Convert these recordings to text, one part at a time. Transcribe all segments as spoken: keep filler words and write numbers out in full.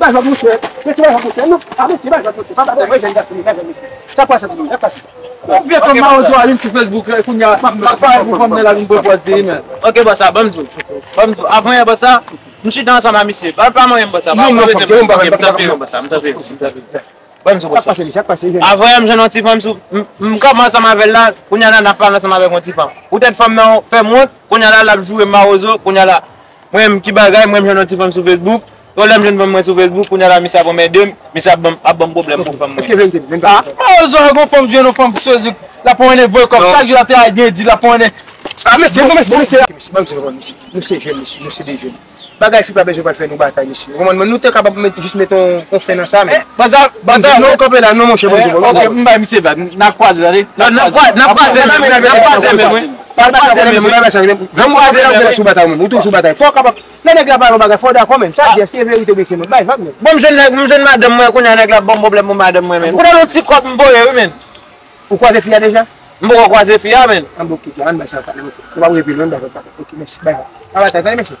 Bay vag, monchè. Mete bay vag, monchè. Non, a, mesye, bay vag, monchè. Papa, mwen, jèn gason, bay vag, mesye. Sa pase, sa pase. Yon vye fanm mawozo a vin sou Facebook, eh, kounye a, m ap pale pou fanm nan la vin pran pòz li, men. Ok, bòs sa, ban m di w. Ban m di w. Avan yè, bòs sa, m chita ansanm a misye. Pa, pa manyen m, bòs sa. Pa, pa bezwen, ok, m tanpri w, bòs sa, m tanpri w, m tanpri w. Ban m di w, bòs sa. Sa k pase, mesye? Sa k pase, jèn? Avan yè, m jwenn yon ti fanm sou, m, m kanpe ansanm avè l la, kounye a la, n ap pale ansanm avèk yon ti fanm. Poutèt fanm nan fè m wont, kounye a la, l ap joure m mawozo, kounye a la, mwen menm ki bagay, mwen, m jwenn yon ti fanm sou Facebook. Yon lè m jwenn fanm mwen sou Facebook, kounye a la misye ap anmède m, misye ap ban m, ap ban m pwoblèm pou fanm mwen. Èske vle di, menm pa. Ah, mawozo, yon fanm jwenn yon fanm sou Facebook, l ap anmède voye kòb. Non. Chak jou l ap travay, gen di, l ap anmède. Ah, mesye, bon, mesye, mesye. Mesye, ban m di nou, mesye. Nou se jèn, mesye. Nou se de jèn. Bagay fi pa bezwen pral fè nou batay, mesye. Ou konprann mwen? Nou te kapab met, jis met yon, yon fen nan sa, men. Eh, bòs sa, bòs sa, nou kanpe la, non, monchè, bon, eh, bon, ok, bon. M bay misye vag. N a kwaze, tande. N a kwaze, n a kwaze, n a kwaze, men, wi. N a kwaze, men, wi. Janm kwaze, men, wi. Ou toujou sou batay, ou menm. Ou toujou sou batay. Fò w kapab Lè nèg la pale yon bagay, fò w dakò, menn. Sa di a, si e verite oubyen se mwen. Bay vag, menn. Bon, m jwenn nèg, m jwenn madanm mwen, kounye a nèg la ban m pwoblèm pou madanm mwen, menn. Kounye a yon ti kòb m voye, wi, menn. Ou kwaze fi a deja? M poko kwaze fi a, menn. An, bon, ok, an bay sa pale, ok. Nou pa repi lwen, bay vag, ok, mèsi, bay vag. An batay, tande, mèsi.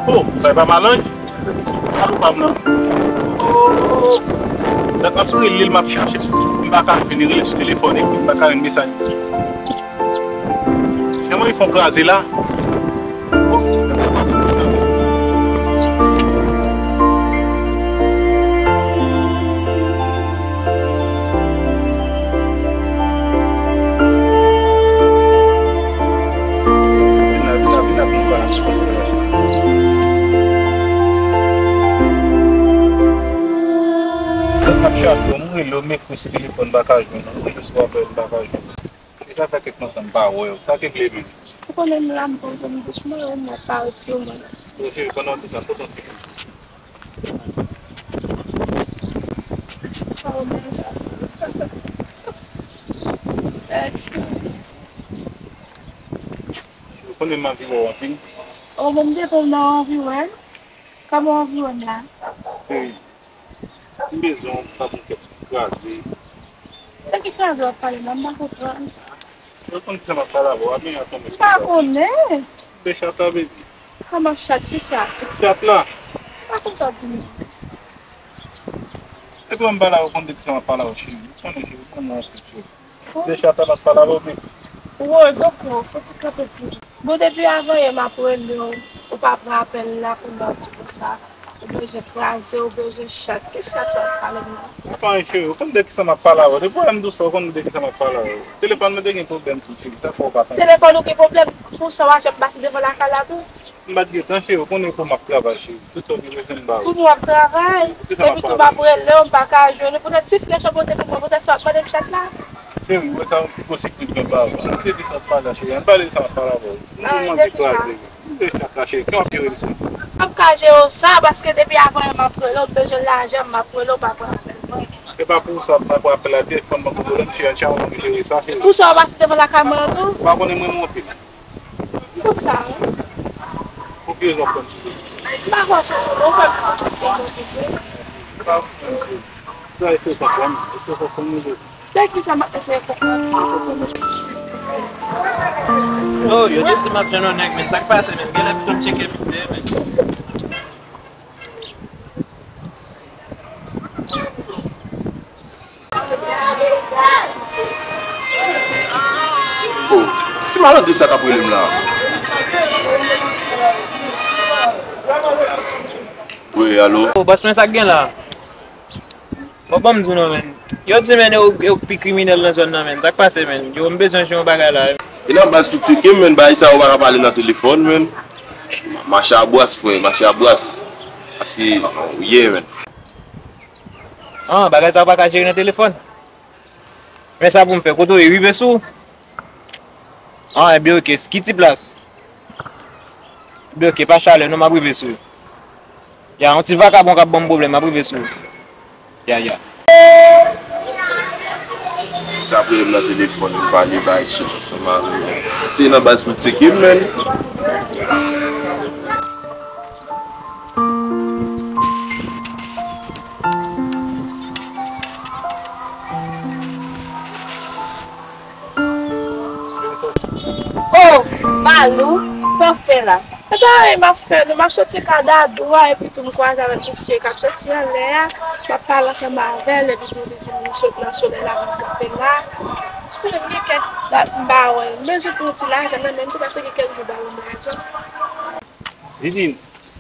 Oh, sa e pa malanj? Alò pa m nan. Oh, dat m ap rele l, m ap chache l. M pa ka vin rele sou telefòn epi m pa ka jwenn mesaj. Jan mwen fè yon kraze la. Oh, vin la, vin la, vin la, vin la. Lè m ap chache w, m rele w, m ekri sou telefòn, m pa ka jwenn ou, m rele w sou apèl, m pa ka jwenn ou. E sa fè kèk tan m pa wè w. Sa ki vle menm? Ou konnen m la, m poze m dousman, ou mwen pa retire mwen. Bon, cheri, pandan w di sa, pote yon sèl. Oh, mèsi. Mèsi. Cheri, ou konnen m anvi wè w anpil. Oh, bon, m te konn anvi wè. Kòman w anvi wè m la? Cheri, m bezwen w pou ta pou kèk ti kraze. De ki kraze w ap pale la? M pa konprann. Ou konn kisa m ap pale avè w, a, men atann. M pa konnen. De chat la, baby. Kòman chat? Ki chat? Chat la. M pa konn sa w ap di m. Epi lè m pale avè w, ou konn de kisa m ap pale avè w, cheri. Ou konnen, cheri, ou konnen anpil, cheri. De chat la, m ap pale avè w, baby. Woy, Boko, fò ti kanpe pou. Bon, depi avanyè m ap rele w, ou pa pran apèl la, kounye a w di konsa, ou bezwen kraze, ou bezwen chat. Ki chat w ap pale m nan? Apa, cheri, ou konn de kisa m ap pale avè w. Depi w wè m di w sa, ou konn de kisa m ap pale avè w. Telefòn mwen te gen pwoblèm tou, cheri. Sa fè w pa tande. Telefòn ou gen pwoblèm? Pou sa w achte m pase devan lakay la tou? M pa t gen tan, cheri. Ou konnen pou m ap travay, cheri. Tout sa w gen bezwen, m ba ou. Pou m w ap travay? Depi tou m ap rele w, m pa ka jwenn ou. Poutèt ti frè sa w pote pou mwen, poutèt sa w ap mande m chat la? Cheri, wè sa yon pi gwo sipriz mwen ba ou. Ann kite de sa w ap pale a, cheri. Ann pale de sa w ap pale avè w. M vin manke kraze. M de chat la, cheri. Ki w ap jere l sa? M ap ka jere w sa, paske depi avan yè m ap rele w, m bezwen lajan, m ap rele w, pa pran apèl mwen. E pa pou sa, m pa pran apèl la, telefòn mwen gen pwoblèm, cheri. Ann chache yon moun ki jere sa, cheri. Pou sa w pase devan lakay mwen an tou? Ou pa konnen mwen monte. M konn sa, wi. Pou ki rezon w ap konn sou Facebook? M pa konn sou Facebook, ou fè m konn sou Facebook. M pa konn sou Facebook. Sa, èske w konprann? Èske w konprann mwen? De ki sa m ap eseye konprann? Oh, yo te di m ap jwenn yon nèg, men sa k pase, men genlè pito m tcheke misye, men. Oh, ti malandren sa k ap rele m la. Wi, alo? Oh, bòs mwen, sa k gen la? Bon, ban m di w non, men. Yo di, men, yo, yo pi kriminèl nan zòn nan, men. Sa k pase, men? Yo, m bezwen jwe yon bagay la. E nan baz tou tcheke m, men, bagay sa yo pa ka pale nan telefòn, men. Mache a bras, frè, mache a bras. Paske, yeah, man. Ah, bagay sa pa ka jere nan telefòn. Men sa pou m fè, kote w ye, rive sou ou? Ah, ebyen, oke, ki ti plas? Ebyen, oke, pa chalè, non, m ap rive sou ou. Ya, yon ti vakabon k ap ban m pwoblèm, m ap rive sou ou. Ya, ya. Sa ap rele m nan telefòn, m pale bay chat ansanm avè l. Se nan baz pou tcheke m, menn. Oh, Malou, sa w fè la? E pa anyen m ap fè non, m ap soti ka Dadou a, epi tou m kwaze avèk misye k ap soti anlè a, m ap pale ansanm avè l, epi tou li di m sot nan solèy la vin kanpe la. Konnen m gen kèk dat m pa wè l, m bezwen pou yon ti lajan nan men m, se paske gen kèk jou m pa wè yon lajan. Didine,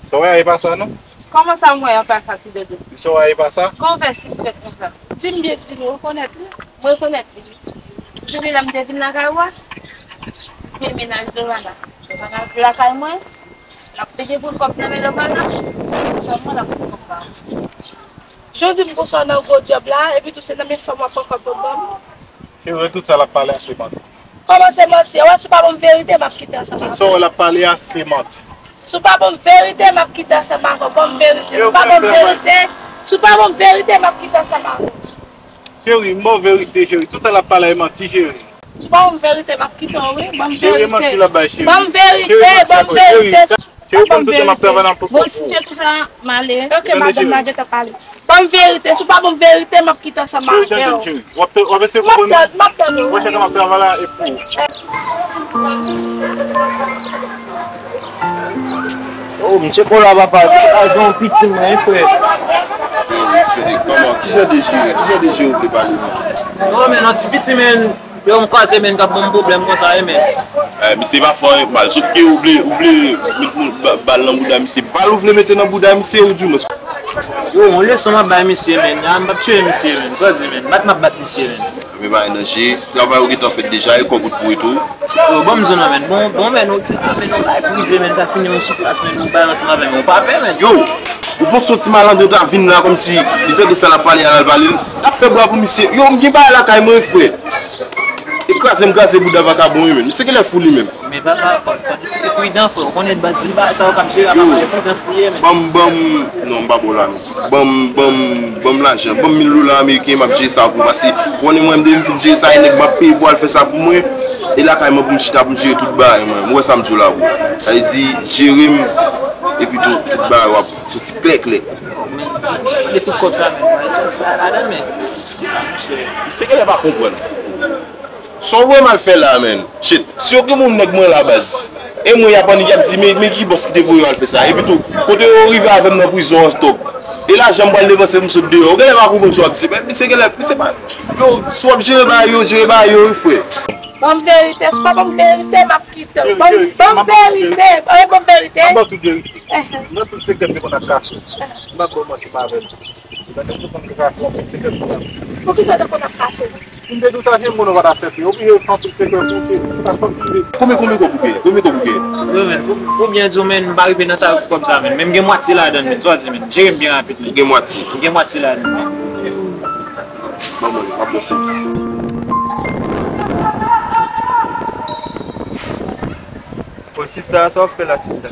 sa w wè a e pa sa non? Kòman sa m wè a pa sa, Ti Dodo? Sa w wè a e pa sa? Kòman w fè sispèk konsa? Di m byen, Didine, ou rekonèt li? M rekonèt li, wi. Jou li la m te vin lakay ou a, se mennaj Lovana. Lovana vle lakay mwen, l ap pede pou l kòb nan men Lovana. Se sèlman l ap pou l kòb ba ou. Jan w di m konsa w nan gwo djòb la, epi tou se nan men fanm w ap pran kòb pou w ban m. Cheri, tout sa l ap pale a se manti. Kòman se manti? Wè, si w pa ban m verite, m ap kite ansanm avè w. Tout sa w wè l ap pale a se manti. Si w pa ban m verite, m ap kite ansanm avè w. Ban m verite. Si w pa ban m verite, si w pa ban m verite, m ap kite ansanm avè w. Cheri, m ba w verite, cheri. Tout sa l ap pale a e manti, cheri. Si w pa ban m verite, m ap kite w, wi. Ban m verite. Cheri, manti l ap bay, cheri. Ban m verite, ban m verite. Cheri, ban m tout tan m ap travay nan pòt pou ou. Bon, si se konsa, m ale. Ok, madanm nan gentan pale. Ban m verite. Si w pa ban m verite, m ap kite ansanm avè w. Cheri, tande m, cheri. W ap, w ap eseye konprann mwen. M ap tann, m ap tann ou. Wè, chak mwen ap travay la e pou ou. Oh, m tcheke w la, papa. Tout lajan w piti mwen, frè. Yo, respè, kòman? Ki jan de jere? Ki jan de jere w vle pale, man? Non, men, non, ti piti, men. Yo, m kwaze, men, k ap ban m pwoblèm konsa, wi, men. Eh, misye pa fè anyen k mal. Sof ke ou vle, ou vle met moun, ba-, bal nan bouda misye. Bal ou vle mete nan bouda misye, ou di mwen. Yo, yon leson m ap bay misye, men. A, m p ap tiye misye, men. Sa w di, men? Bat m ap bat misye, men. Men pa gen danje. Travay ou gentan fèt deja, e kòb ou t pou tou. Yo, ban m di w non, men. Bon, bon, men, nou di, a, men, nou bay prive, men, ta fini yon sou plas, men, nou bay ansanm avè m, men, ou pa pè, men. Yo, ou panse yon ti malandren ta vin la kòmsi li tande sa n ap pale a, l al pale? N ap fè bra pou misye. Yo, m gen bagay lakay mwen, frè. E kraze m kraze bouda vakabon wi, men. Misye genlè fou li menm. Men papa, fò, fò misye pridan, frè. Ou konnen bandi bagay sa yo k ap jere a, papa, e pridans li ye, men. Ban m, ban m, non, m pa bon la, non. Ban m, ban m, ban m lajan. Ban m mil dola ameriken, m ap jere sa pou ou. Paske, ou konnen mwen, m te vin fin jere sa, e nèg m ap peye pou al fè sa pou mwen. E lakay mwen pou m chita, pou m jere tout bagay mwen. M wè sa m di w la, bro. Sa vle di, jere m, epi tou, tout bagay w ap soti klè, klè. Men, men, men tout kòb sa, men, mwen, ti bagay ladan, men. Misye genlè pa konprann. Sa w voye m al fè la, menn? Shit. Si yo gen moun nèg mwen la, baz. E mwen, y ap annik, y ap di, men, men ki bòs ki te voye yo al fè sa? Epi tou, kote yo rive avè m nan prizon an, stòp. E lajan m pral depanse pou m sot deyò. Ou genlè pa konprann sa w ap di. Men misye genlè, misye pa, yo, si w ap jere bagay yo, jere bagay yo, wi, frè. Ban m verite, si w pa ban m verite, m ap kite w. Ban m, ban m verite, eh, ban m verite. M ap ba w tout verite. Nan tout sekrè m te konn ap kache. M ap ba w manti, m avè l. Poukisa w te konn ap kache? M te di w sa, se moun ou pa t ap fè pye. Oblije fè anpil sekrè pou se sa fanm ki vle. Konbyen, konbyen kòb ou gen? Konbyen kòb ou gen? Yo, men, pou, pou byen di w, men, m pa rive nan tarif kòb sa, men. Men m gen mwatye ladan l, men. Sa w di, men. Jere m byen rapid, men. Ou gen mwatye? M gen mwatye ladan l, men. Ban mwen, m ap ba w sèvis. Bon, sista, sa w ap fè la, sista?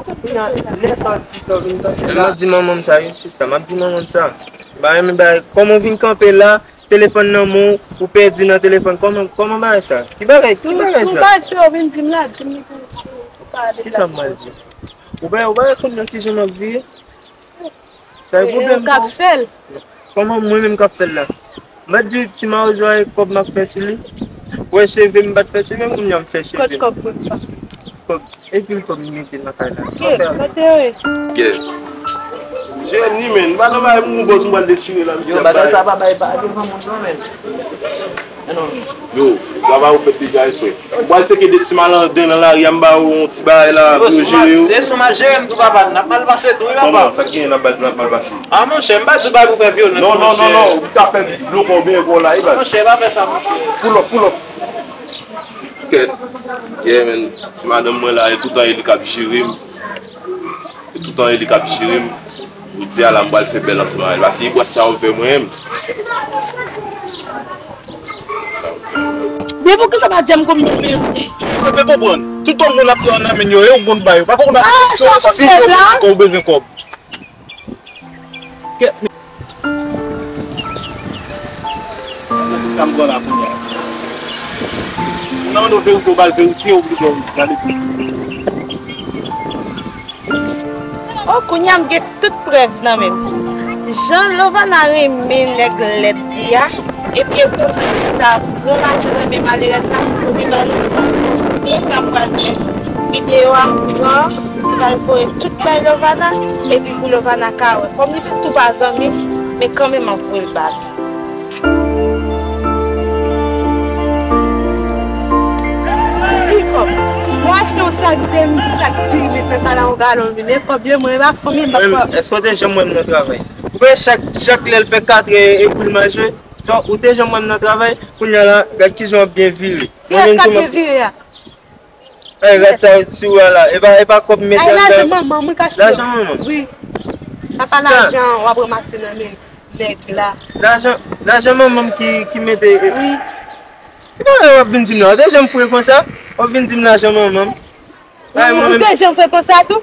Lè sa w di sa w vin kanpe la. M ap di manman m sa, wi, sista, m ap di manman m sa. M pa renmen bagay. Kòman w vin kanpe la, telefòn nan men w, ou pèdi nan telefòn. Kòman, kòman bagay sa? Ki bagay, ki bagay sa? Sou bagay sa w vin di m la, di m li pou, pou, pou pale. Kisa m pral di? Ou pa, ou pa konn nan kijan m ap viv? Sa e pwoblèm ou. Ou k ap fè l. Kòman mwen menm k ap fè l la? M pa t di ti mawozo a e kòb m ap fè sou li. Ou wè cheve m, m pa t fè cheve m, kounye a m fè cheve m. Kot kòb, kot kòb? Kòb, e pil kòb m mete nan kay la. Sa fè a? Kote yo ye? Jeremie, man, m pa nan bagay pou m bòs m pral detire la, misye. Yo, bagay sa pa bay pa devan moun non, man. Yo, travay ou fèt deja, wi, frè. Ou al tcheke de ti malandren nan lari a, m ba yo yon ti bagay la pou yo jere yo. Se sou mal jere m tou, papa. N ap mal pase tou, wi, papa. Kòman? Sa k genyen, n ap mal, n ap mal pase? A, monchè, m pa di w pa pou fè vyolans, non, non, monchè. Non, non, ou ta fè dlo kò w byen kò w la, wi, baz. Monchè, pa fè sa, monchè. Pull up, pull up. Kèt. Yeah, man. Se madanm mwen la, e toutan e li k ap jere m. E toutan e li k ap jere m. Jodi a la, m pral fè bèl ansanm avè l. Paske e bwès sa yo fè mwen menm. Sa yo fè. Men poukisa pa di m konbyen m mete? Ou pa konprann. Tout moun ap pran nan men yo, e ou konn ba yo. Pa konn ap Ah, sa konn fè la? Kòb ou bezwen kòb. Kèt, men. Sa m pran la kounye a. Ou nan mande w verite, ou ba l verite, ou vle gade. Oh, kounye a m gen tout prèv nan men m. Jan Lovana renmen nèg lèd li a, epi e konsa nèg sa pran lajan nan men malerèz la, pou li ba l lajan. Sa m pral fè. Videyo a m pran, m pral voye tout bay Lovana, epi pou Lovana ka wè. Kòm li vin tou pa zanmi m, men kanmenm m ap voye l ba l. Wi, kòb. Mwen achte yon sak de mil, sak di mil nan kala yon galon lwil. E kòb yo, mwen, e pa fanmi m, pa kòb. Èske w te janm wè m nan travay? Ou wè chak, chak lè l fè katrè e pou l manje? Sa, ou te janm wè m nan travay? Kounye a la, gad kijan w ap byen vire. Kiyès k ap byen vire a? Ay, rad sa sou a la. E pa, e pa kòb m mete anndan. Ay, lajan manman m, wi, k achte. Lajan manman m? Wi. Sa pa lajan w ap ranmase nan men nèg la. Lajan, lajan manman m ki, ki mete. Wi. Ki bagay w ap vin di m la? Ou te janm fre konsa? W ap vin di m lajan manman m? Ay, mwen menm. Ou te janm fre konsa tou?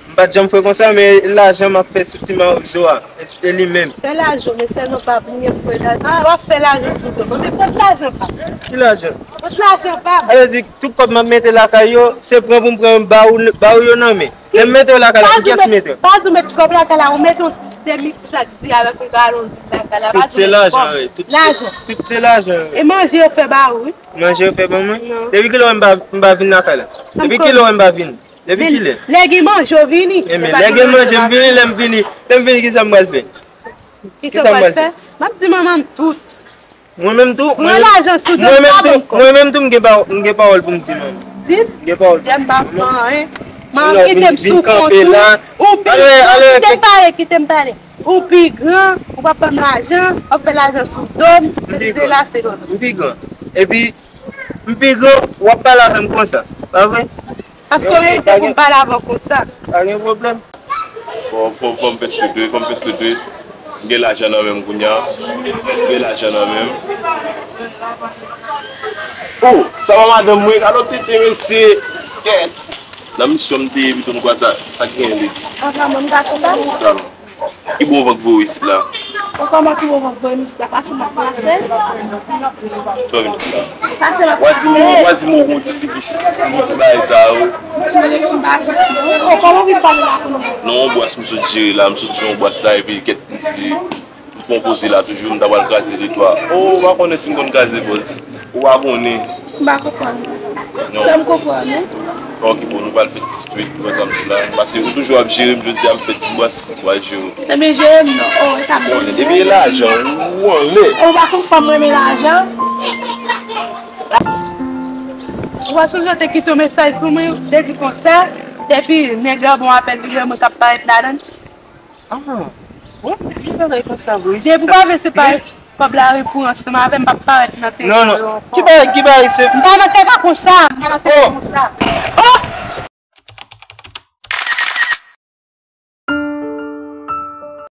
M pa t janm fre konsa, men lajan m ap fè sou ti mawozo a. E, e li menm. Fè lajan, men sèlman pa bliye pou fè lajan. Ah, w ap fè lajan sou do m. Men kot lajan pa m? Ki lajan? Kot lajan pa m? Sa vle di, tout kòb m ap mete lakay yo, se pran pou m pran ba ou, ba ou yo nan men. Lè m mete yo lakay la, pou kiyès m mete yo? Pa di w met kòb lakay la, ou mete yon de mil sak di avèk yon galon lwil lakay la. Tout se lajan, wi. Tout se, tout se lajan, wi. E manje yo fè ba ou, wi. Manje yo fè ban mwen? Non. Depi kilè m pa, m pa vin lakay la? Depi kilè m pa vin? Depi kilè? Lè gen manje, w vini. E men, lè gen manje, m vini, lè m vini. Lè m vini, kisa m pral fè? Kisa w pral fè? M ap di manman m tout. Mwen menm tou, mwen menm tou, mwen menm tou, m gen pa-, m gen pawòl pou m di manman. Di? M gen pawòl pou m di manman. Manman, kite m sou kont ou. Ou pi gran, kite m pale, kite m pale. Ou pi gran, ou pa ban m lajan, w ap fè lajan sou do m, se la se do m. M pi gran. Epi, m pi gran, w ap pale avè m konsa, pa vre? Paske w merite pou m pale avè w konsa. Pa gen pwoblèm. Fò, fò, fò m fè sou de, fò m fè sou de. M gen lajan nan men m kounye a. M gen lajan nan men m. Oh, sa pa madanm mwen, alò tete mesye. Kèt. Nan misyon m te ye, pito nou kwè sa, sa k genyen, lady? Anvan mwen, m ka chita? Talon. Ki bon van k voye w isit la? Ou kòman ki bon van k voye m isit la? Pase m ap pase. Sa w vin fè la? Pase m ap pase. W a di m, w a di m ou gon ti fi ki s-, ki s-, bagay sa yo. Mwen di mwen si m pa atis non. Ou kòman w vin pale la kounye a? Non, yon bwès m sot jere la, m sot jere yon bwès la, epi kèt m di, m fè yon poze la toujou, m ta pral kraze de twa. Oh, ou pa konnen si m konn kraze bòs. Ou pa konnen. M pa konprann. Non. Fè m konprann, wi. Ok, bon, nou pral fè ti street, ou wè sa m di w la. Paske ou toujou ap jere m, jodi a m fè ti bwès, ou pral jere m tou. Ebyen, jere m non. Oh, e sa m di. Bon, depi e lajan, ou anlè. Ou pa konn fanm renmen lajan. Ou pa sonje w te kite yon mesaj pou mwen, ou te di konsa, depi nèg la bon apèl li, mwen k ap parèt ladan l. Ah, bon, ki bagay konsa vre? Depi w pa vle separe kòb la wi pou ansanm avè m, m p ap parèt nan tèt ou ankò. Non, non. Ki bagay, ki bagay se? M pa nan tèt ou konsa, m pa nan tèt ou konsa.